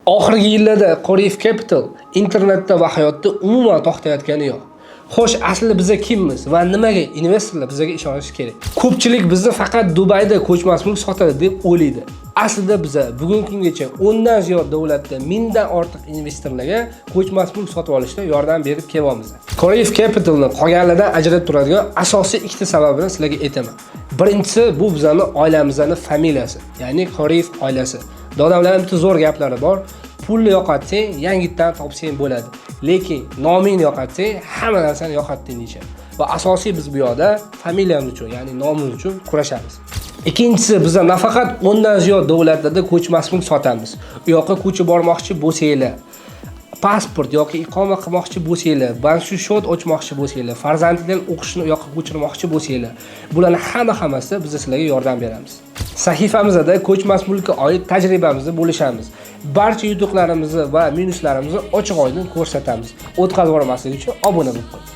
Oxirgi yillarda Qoriyev Capital internetda va hayotda umuman to'xtayotgani yo'q. Xo'sh, aslida biza kimmiz va nimaga investorlar bizaga ishonishi kerak? Ko'pchilik bizni faqat Dubayda ko'chmas mulk sotadi deb o'ylaydi. Aslida biza bugungi kungacha 10 dan ziyod davlatda 1000 dan ortiq investorlarga ko'chmas mulk sotib olishda yordam berib kelyapmiz. Qoriyev Capitalni qolganlardan ajratib turadigan asosiy ikkita sababini sizlarga aytaman. Birinchisi, bu bizani oilamizni familiyasi, ya'ni Qoriyev oilasi. Dodamlarning bitta zo'r gaplari bor. Pulni yo'qotsang, yangitdan topsang bo'ladi. Lekin nomingni yo'qotsang, hamma narsani yo'qotding deyishadi. Va asosiy biz bu yoqda familiyamiz uchun, ya'ni nomimiz uchun kurashamiz. Ikkinchisi, biz nafaqat 10 dan ziyod davlatlarda ko'chmas mulk sotamiz. U yoqqa ko'chib bormoqchi bo'lsanglar, pasport yoki iqoma qilmoqchi bo'lsanglar, bank счёт ochmoqchi bo'lsanglar, farzandinglar o'qishini u yoqqa ko'chirmoqchi bo'lsanglar, bularni hamma-hammasi biz sizlarga yordam beramiz. Sahifamizda ko'chmas mulkka oid tajribamizni bo'lishamiz. Barcha yutuqlarimizni va minuslarimizni ochiq oydin ko'rsatamiz. O'tkazib yubormaslik uchun obuna bo'lib qo'ying.